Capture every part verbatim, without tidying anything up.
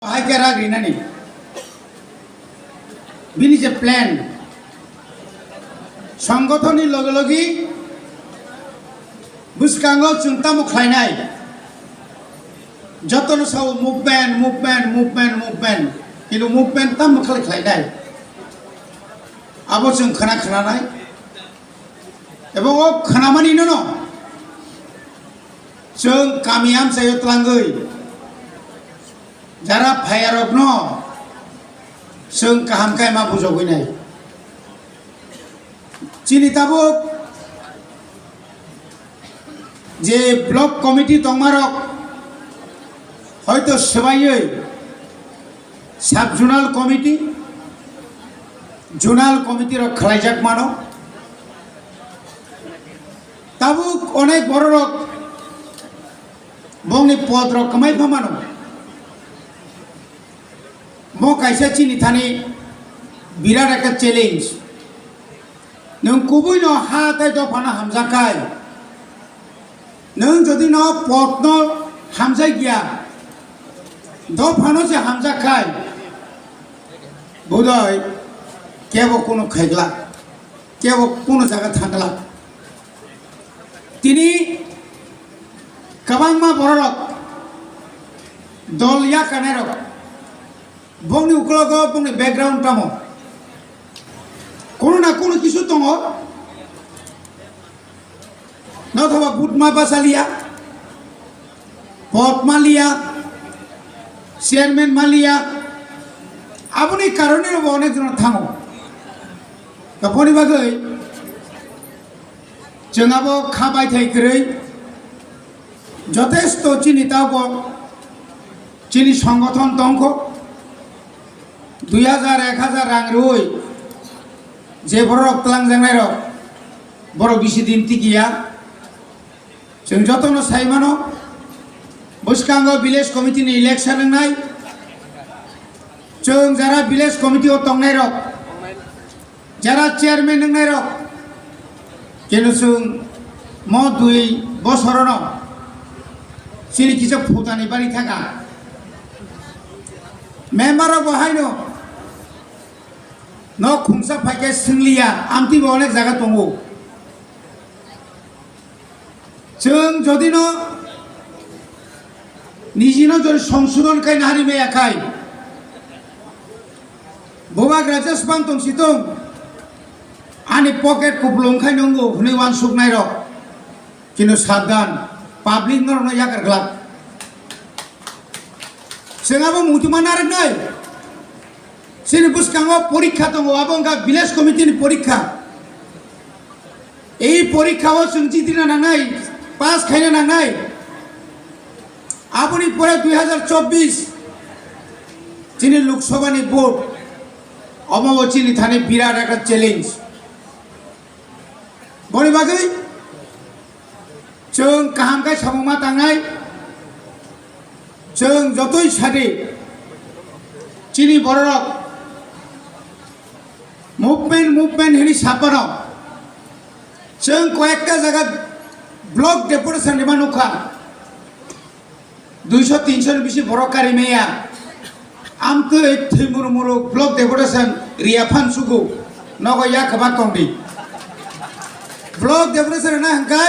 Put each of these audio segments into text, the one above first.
Hai khe rak rinani. Bini je plan, songgothonni loge loge bwskango chwng tamo khlainai, jotono sao movement, movement, movement, movement, kintu movement tamo khlai khlainai, abo chwng khna khnanai. Ebo o khnamani nono chwng kami amchaio tlangwi jara phayarokno chwng kaham khe ma bujogwi nai. Chini tabuk je block committee tongmarok hoito swbaiwi sub zonal committee, zonal committee rok khlaijak mano. Tabuk onek bororok bongni pod rok kwmai pha mano. Mo kaisa chini thani birat ekta challenge. Nwng kubui no ha tai dophano hamjak khai, nwng jodi no pod no hamjak ya, dophano se hamjak khai, budai kebo kuno khaigla, kebo kuno jaga thangla. Tini kwbangma bororok dol yakanairok, bongni uklogo bongni background tamo? Kono na kono kisu tongo. Nothoba butma basaliya, pod maliya, chairman maliya, aboni karone bo onek jon thango. Aboni bagwi chwng abo kha baithai kwrwi jotesto chini tabuk chini songgothon tongkho, dui hajar, ek hajar rang rwi je borok twlangjaknairok, borok bisi din tikiya. Chwng jotono sai mano, bwskango village committee ni election wngnai. Chwng jara village committee o tongnairok, jara chairman wngnairok, keno chwng mo dui bosorono chini kisa phutani bari thaka. Member rok bo haino nok khungsa phaikhe swngliya, amtwi bo onek jaga tongo. Chwng jodi no niji no jodi songsodhon khai nahari maya khai, bobak raja swbang tong si tong, ani pocket kupulung khai nungo hwnwi uansuk nai rok, kino sabdan, public norok no yakar glak. Chwng abo muitu ma narwknai. Chini bwskango porikha tongo, abo wngkha village committee ni porikha. Ei porikha o chwng jitrina nangnai, pass khaina nangnai. Aboni pore dui hajar chobbish chini Lok Sabha ni vote, omo bo chini thani birat ekta challenge. Boni bagwi chwng kaham khe samung ma tangnai, chwng jotoi sadi chini bororok movement, movement hini sapano chwng koyekta jaga block deputation rima nukha. Duiso tinso ni bisi borok kari maya. Amtwi thwimuru muru block deputation riya phan sugo. Nogo yak kwbak tong di. Block deputation rina hwnkhe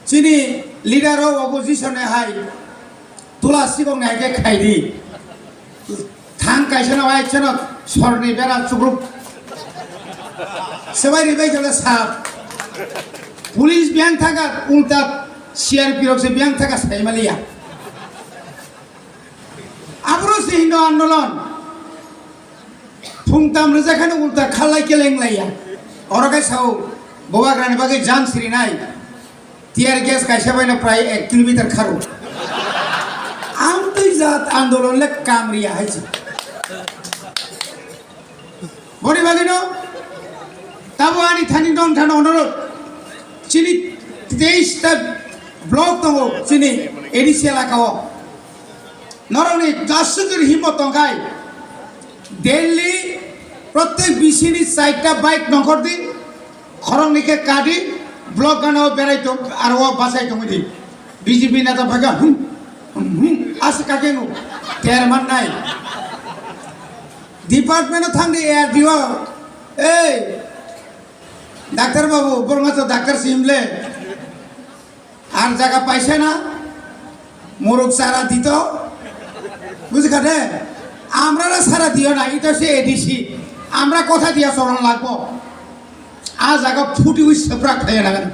chini leader of opposition ni hai tula sikok ni hai khe khai di. Thang kaisa no ai chano sorni bera chukruk. Sebai ribai jole sap. Police biyang thaka ulta C R P rok se biyang thaka sai maliya. Abro se hindo andolon. Phung tam rwjak khano ulta khalai keleng laiya. Oro khe sao bobagrani bagwi jan sirinai. Tear gas kaisa baino prai ek kilometer kharo. Amtwi jat andolon le kamriya hai se. Boni bagwino tabo ani thani don thano onorot. Chini teis ta block tongo chini A D C elaka o. Norokni jaswk himmo tongkhai Delhi protek bisini chaita bike nongkhor di, khoroknwi khe kadi, block gana o berai tong, aro o bachai tongwi di. B J P neta phaikha, hmm, hmm, hmm, Asa kake no ter man nai. Department o thang di A R D O. Ei, doctor babu, borok to doctor si himle. Ar jaga paisa na, muruk sara dito. Bujhi kha de? Amra na sara diyo na, ito se A D C. Amra kotha diya soron lagbo. A jaga phuti ui sepra khaya lagan.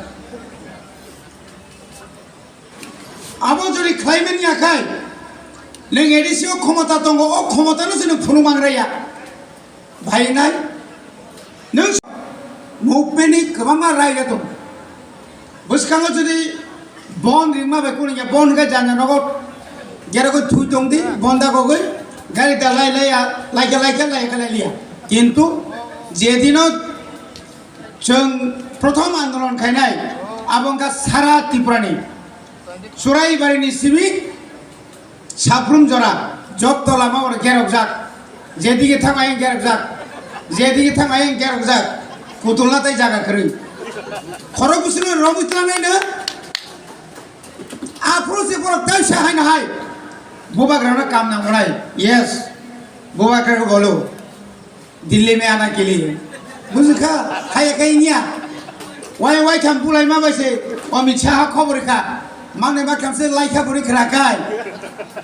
Abo jodi khlaimen ya khai, neng A D C o khomota tongo, o khomota no se neng phunuk mangraya. Bhai nai, nung movement ni kwbangma raida tongo. Bwskango jodi bon ringma bai kuno ya, bon ga jana nogo gera go thui tong di, bon da gogoi, gari da lai lai ya, lai kha, lai kha, lai kha, lai liya. Kintu jedino chwng prothom andolon khainai, abo wngkha sara Tripura ni Churaibarini simi Saprum jora, jotto lama oro gerokjak, jedige thang ayang gerokjak, jedige thang ayang gerokjak, kutulna tei jaga kwrwi. Khorok bwswkno romwi tlangnai no, aphuru se borok tei sa hai no hai. Bubagrano kam nang manai, yes, bubagra golo. Delhi mein aana ke liye. Bujhi kha, haya khe wngya. Wai, wai tham bulai ma bai se, Amit Shah khobor kha. Mangnai ma tham se lai kha buri khra kai.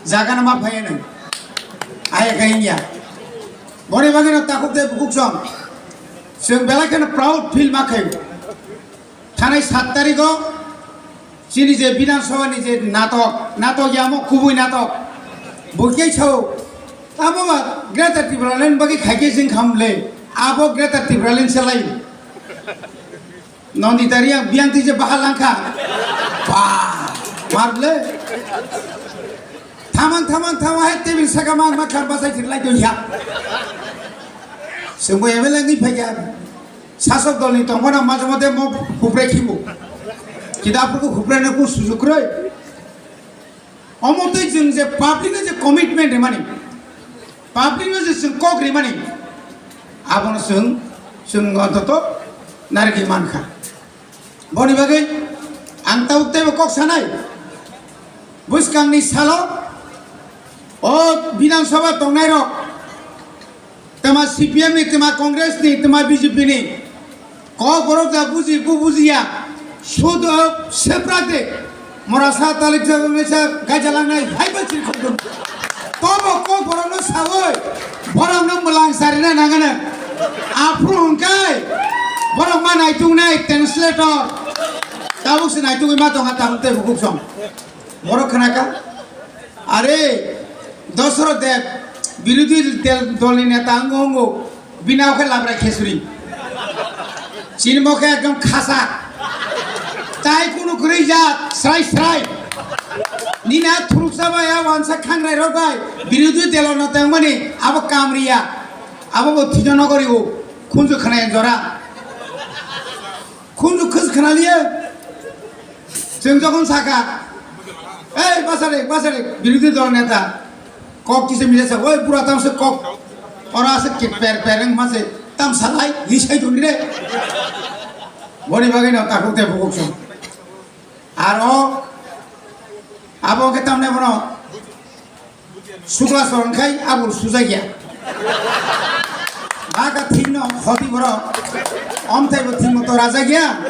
Jaga na ma phai nai. Haya khe wngya. Boni bagwi no takhuk de bukuk song. Chwng belai kheno proud feel ma khayo. Thanai sat tarikh o chini je Bidhan Sabha ni je natok, natok yamo kubui natok. Bo khe sao, abo ba Greater Tipraland bagwi khai khe jing kham le, abo Greater Tipraland se lai. Nandita Reang biyang twi je bahal langkha. Ba, mar le. Thamang, thamang, thamang, hai table saka mang ma khar basai thir lai do ya. Sengbo M L A ni phai ya. Sasok dolni tongphano majamo de mo hupre khibo. Kintu aphuru hupre no kun sujuk kroi. Omo tei chwng je public no je commitment rimani, public no je chwng kok rimani, abono chwng, chwng ontoto narigwi mankha. Boni bagwi ang tabuk teibo kok sanai. Bwskangni salo o Bidhan Sabha tongnairok, tama C P M ni, tama Congress ni, tama B J P ni. Kok borok da buji, bu bujiya. Sudo seprate. Mora sa talik sa, sa gaja langnai, hai ba chiri khokdum. Tobo kok borok no sawi. Borok no mwlang sarina nangana. Aphuru hwnkai. Borok ma naitung nai, translator. Tabuk se naitung ma tongha, tabuk tei bukuk song. Borok khna kha. Are, Dosoroth Deb, birodhi del-, dolni neta wngo wngo, bini o khe labrai khesuri. Chini mo khe ekdom khasa. Tai kunu kwrwi jat, srai srai. Nini a thuruksa bai, a wansa khangrai rok bai, birodhi delo neta wngmani, abo kam riya. Abo bo thwijaknai gori o, khunju khna jora. Khunju khus khna liye. Chwng jokhon saka, "Ei, basa de, basa de, birodhi dol neta." Kok kisa misa sa, "Oi, bura tam se kok. Ora se ke per per wng ma se tam salai, hi sai dun re." Boni bagwi no takhuk te bukuk song. Aro abo ke tamne bono Sukla sorong khai abul sujakya. Baka thikno khoti borok. Omthai bo thik moto rajakya.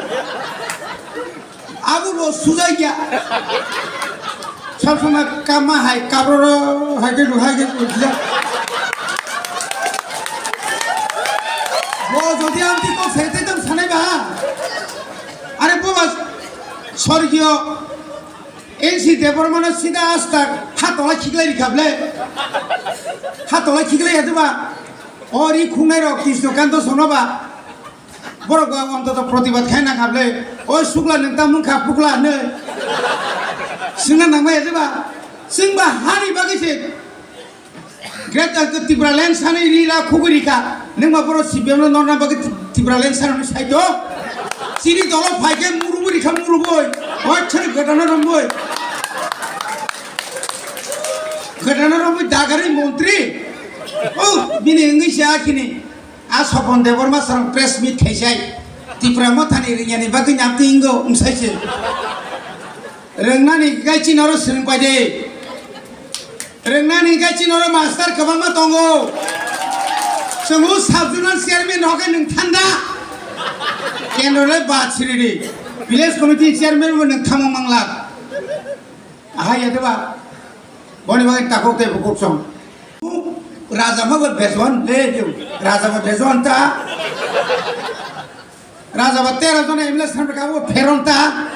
Abul bo sujakya. Sab somoi kama hai kabroro hai ke hai ke sujak. Bo jodi amti kok sete tam sanai ba. Are bo bas sorgiyo N C Debbarmano sida asta ha tola khiklai rikha ble. Ha tola khiklai ya diba? O ri khungnai rok Krishna Kanto sono ba. Borok ba ontoto protibad khai na kha ble. O sukla nang ta mung kha pukla ne. Singna nang ba ya diba? Sing ba hani bagwi se. Greater Tipraland sanai ri la khugui rikha. Nungma borok C P M no norna bagwi Tipraland sanani saito. Chini dolo phaikhe murubui rikha murubui. Hoi chhari gotana rombui. Gotana rombui dagari montri. O bini wngwi se akhini. A Sopon Debbarma sarong press meet khaisai. Tipra mothani ringyani bagwi nyamti ingo wngsaise. Rwngnani gai chini oro swrwng paide. Rwngnani hinkhe chini oro master kwbangma tongo. Chwng o sub zonal chairman no hwnkhe nwng thanda. Kendro le bad siridi. Village committee chairman bo nwng thamung mangla. Aha ya deba. Boni bagwi takhuk tei bukhuk song. Raja ma bo bejuan le diu. Raja bo bejuan ta. Raja ba tero jona M L A samra kabo pheron ta.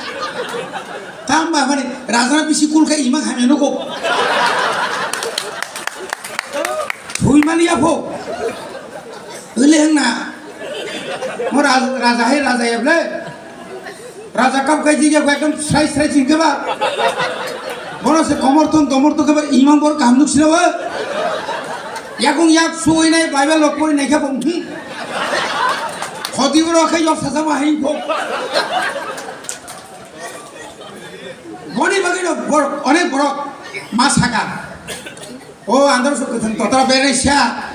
Tamba mani raja na bisi kul khe imang hamya nugo. Thui mani apho. Ele hangna. Mo raja, raja hai raja eble. Raja kap kai jige ekdom srai srai jingke ba. Bono se komor tong tomor tong ke ba imang bor kaham nuk sira ba. Yakung yak sui nai Bible lo pori nai khe bo. Hmm. Khoti oro khe yok sasa ma hai bo. Boni bagwi no borok, onek borok ma saka. O andar sok kwthang totra berai sa.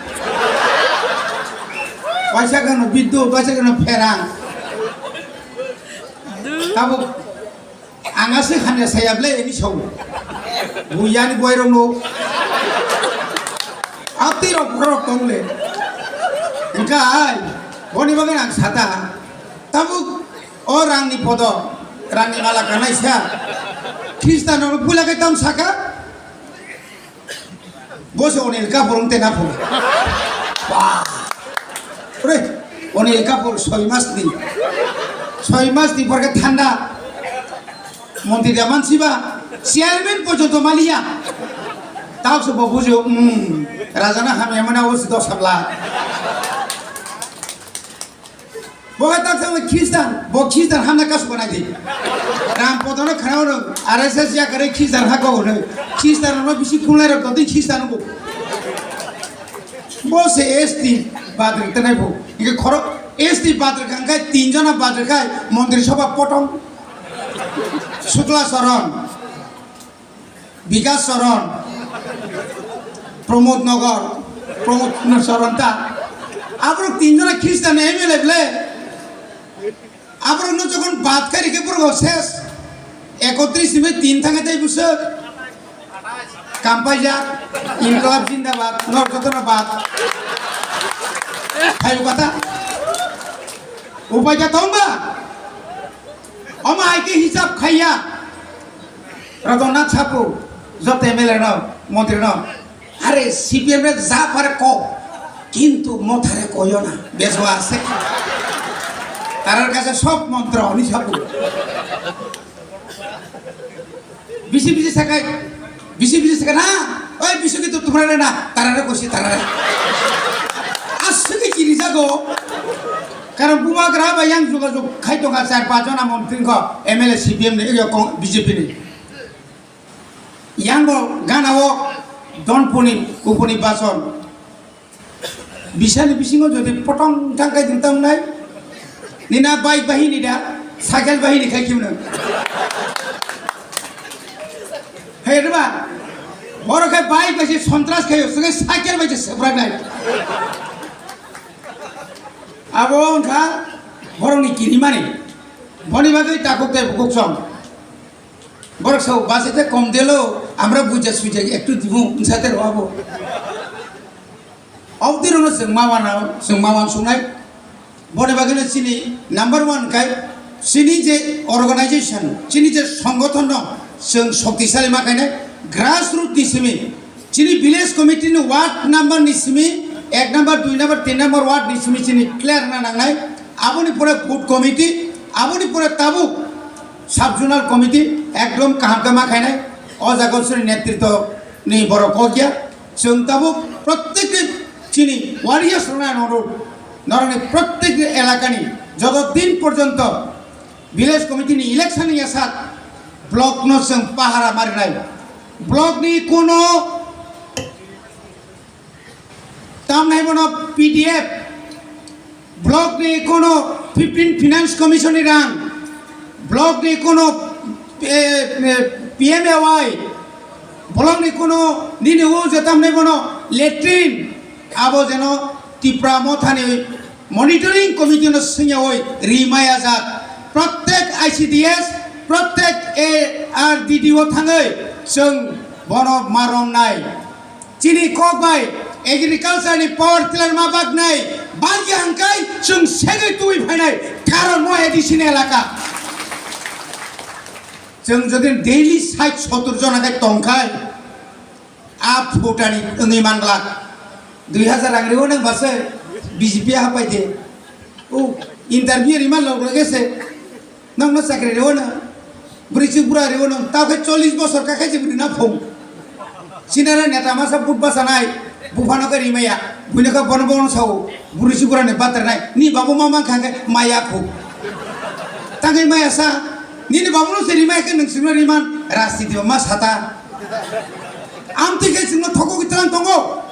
Waisa gano biddu, waisa gano pherang. Tabuk ang aswk hamya saya ble ini sawo. Buyani boirokno. Ati rok borok tongle. Engka ai, boni bagwi ang sata. Tabuk o rangni podo, rangni mala kanai sa. Khristanrok puila khe tam saka. Bo se Anil Kapoor wng tena phuru. Ba. Re, Anil Kapoor soi mas ni. Soi mas ni porke thanda. Montri da mansi ba. Chairman porjonto maliya. Tao se bo bujo, hmm. Raja na hamya mana o si dos lakh. Bo khe tak thangwi Khristan, bo Khristan hamna kasu banai di. Ram podono khana ono, R S S ya kare Khristan ha ko ono. Khristan ono bisi khulai rok dotwi Khristan bo. Bo se S T badri tanai bo. Inge khoro S T badri kangkai tin jona badri kai montri sabha potong. Sukla Saran. Bikas Saran, Pramod Nagar, Pramod Saran ta. Aborok tin jona Khristan M L A ble. Aborok no jokhon bad khai rikhe borok ses. Ekotris ni tin thangwi tei bwswk. Kampaijak, Inklab Jindabad, nor jotono bad. Hai kata. Upai ta tongba. Omo hai khe hisab khaiya. Rajanath Sapu, joto M L A no, montri no. Are C P M re ja pare ko, kintu mothare koyo na, beso ase. Tarar kache sob montro ni Sapu. Bisi bisi sakai, bisi bisi sakai na, oi bisi ki tu tumra na, tarare kosi tarare. Asli kiri jago. Karon bubagra ba yang jogajog khai tonga char pach jona montri ko M L A C P M ni, ego kong B J P ni. Yang bo gana o don puni kupuni bason. Bisani bisingo jodi potong thang kai ding tang nai. Nina bike bahini da, cycle bahini khai kimno. Hai reba. Boro khai bike bai se sontras khayo, sege cycle bai se sebra nai. Abo wngkha borokni kirimani. Boni bagwi takhuk tei bukhuk song. Borok sao base te kom delo, amra buja suja ektu dimu, nsate ro abo. Obdi rono chwng ma wana, chwng ma wan sungnai. Boni bagwi no chini number one kai, chini je organization, chini je songgothon no chwng shoktisali ma khainai, grassroot ni simi. Chini village committee ni ward number ni simi, ek number, dui number, tin number ward ni simi chini clear na nangnai. Aboni pore booth committee, aboni pore tabuk sub zonal committee ekdom kaham khe ma khainai. O jaga chini netritwo ni borok kok ya. Chwng tabuk prottek chini warriors rok no norokni prottek elakani joto din porjonto village committee ni election ni yasak block no chwng pahara marinai. Block ni kuno tamnai bono P D F, block ni kuno fifteen Finance Commission ni rang, block ni kuno, eh, eh, P M A Y, block ni kuno nini o je tamnai bono latrine, abo jeno Tipra Mothani Monitoring Committee no swngyawoi rimaya jak. Prottek I C D S, prottek A R D D o thangwi chwng bono maromnai. Chini kok bai agriculture ni power tiller ma baknai bagi hangkai chwng segwi tubui phainai karon mo A D C ni elaka. Chwng jodi daily sait sotur jona khe tongkhai a phutani wngwi manglak. Dui hazar rang riwo nang base B J P hapai de. O interview rima log lage se. Nokno chakri reo na, bwrwi chwk bura reo nang, tao khe chollish bosor ka khe je bwrwi na phung. Sinana neta masa but basa nai, buphano khe rimaya, buino khe bono bono sao, bwrwi chwk bura ni batar nai, ni babu ma mang kha khe maya khu. Tangwi maya sa, nini babu no se rimaya khe nung sino riman, rasti diba ma sata. Amtwi khe chwngno thokogwi tlang tongo.